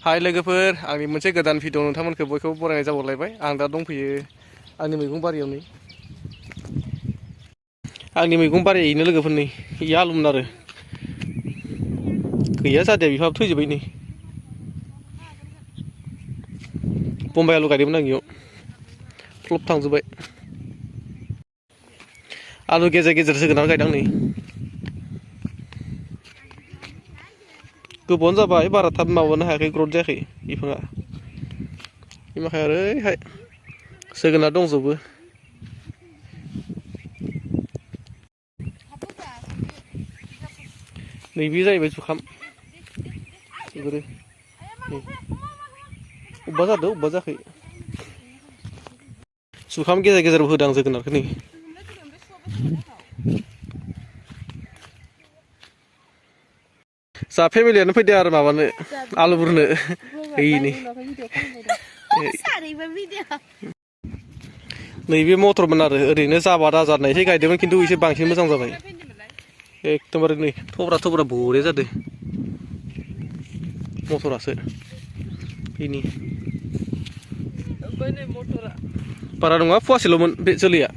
हाय लोगोफोर आंनि मोनसे गोदान भिडिअ नोंथांमोनखौ बयखौबो बरायनाय जाबावलायबाय आं दा दंफैयो आंनि मैगं बारियावनो आंनि मैगं बारियैनो लोगोफोरनि इया आलुमोन आरो गैया जादिया बिफाबो थैजोब्बाय नै बम्बाइ आलु गायदोंमोन आं इयाव फ्लप थांजोब्बाय आलु गेजेर गेजेर जोगोनार गायदों नै गोबावानो जाबाय बारा थाब माबानो हायाखै ग्रथ जायाखै बिफाङा बिनिखाय ओरैहाय जोगोनार दंजोबो नैबे जाहैबाय जुखाम बेफोरो अबेबा जादों अबेबा जायाखै जुखाम गेजेर गेजेर होदां जोगोनारखौ नै जा फेमिलियानो फैदो आरो माबानो आलु बुरनो ओइनि नैबे मटरमोन आरो ओरैनो जाबा दाजानायसै गायदोंमोन खिन्थु एसे बांसिन मोजां जाबाय एकदमबारे नै थब्रा थब्रा बरिया जादों मटरासो बेनि बारा नङा फवासेल'मोन बे जोलैया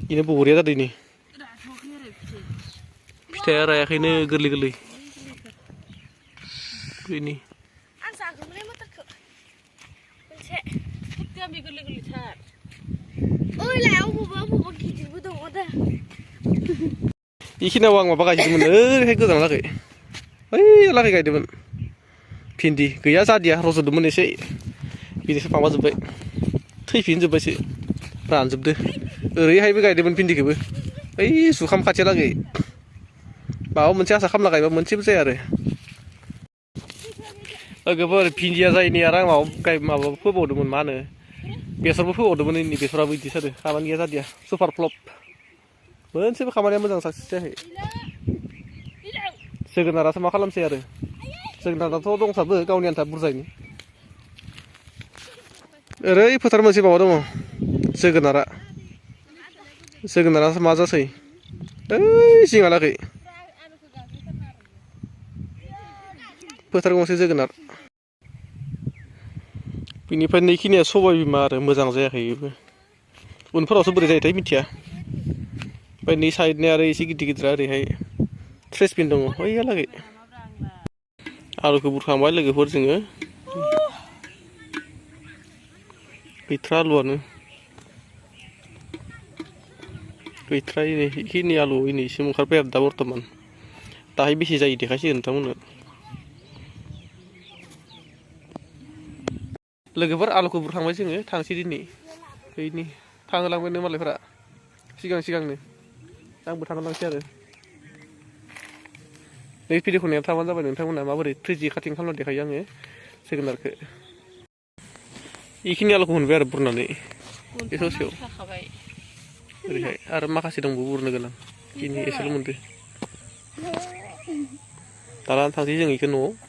बेनो बरिया जादों नै फिथाइया रायाखैनो गोरलै गोरलै बेनि बेखिनियाव आं माबा गायदोंमोन ओरैहाय गोजान लागै ओइ लागै गायदोंमोन भिन्दि गैया जादिया रज'दोंमोन एसे बिदिसो माबाजोब्बाय थैफिनजोब्बायसो रानजोबदो ओरैहायबो गायदोंमोन भिन्दिखौबो ओइ जुखाम खाथियालागै माबा मोनसे आसा खालामना गायबा मोनसेबो जाया आरो लोगोफोर भिन्दिया जायैनि आरो आं माबा फोबावदोंमोन मा होनो बेसरबो फोबावदोंमोन नै बेसराबो बिदिसो आरो खामानि गैया जादिया सुपार फ्लप मोनसेबो खामानिया मोजां साक्सेस जायाखै जोगोनारासो मा खालामसै आरो जोगोनाराथ' दंसाबो गावनि आन्था बुरजायैनो ओरै फोथार मोनसे माबा दङ जोगोनारासो मा जासै ओइ जिङालागै फोथार गंसे जोगोनार बेनिफ्राय नैखिनिया सबाय बिमा आरो मोजां जायाखै बेबो उनफोरावसो बोरै जायोथाय मिथिया ओमफ्राय नै साइडनिया आरो एसे गिदिर गिदिरा ओरैहाय ट्रेसबिन दङ ओइहालागै आलुखौ बुरखांबाय लोगोफोर जोङो गैथ्रा आलुआनो गैथ्रा इखिनि आलु इनैसिम ओंखारबाय आरो दा बर्थमान दाहाय बेसे जायो देखायसिगोन नोंथांमोननो लोगोफोर आलुखौ बुरखांबाय जोङो थांसै दिनै बैनि थांहोलांबायनो मालायफोरा सिगांनो आंबो थांहोलांसै आरो नै भिडिअखौ नायना थाबानो जाबाय नोंथांमोना माबोरै 3G काटिं खालामना देखायो आङो जोगोनारखौ बेखिनि आलुखौ मोनबाय आरो बुरनानै बे ससेयाव ओरैहाय आरो माखासे दंबावो बुरनो गोनां बेखिनि एसेल' मोनदो दाना थांसै जों बेखौ न'आव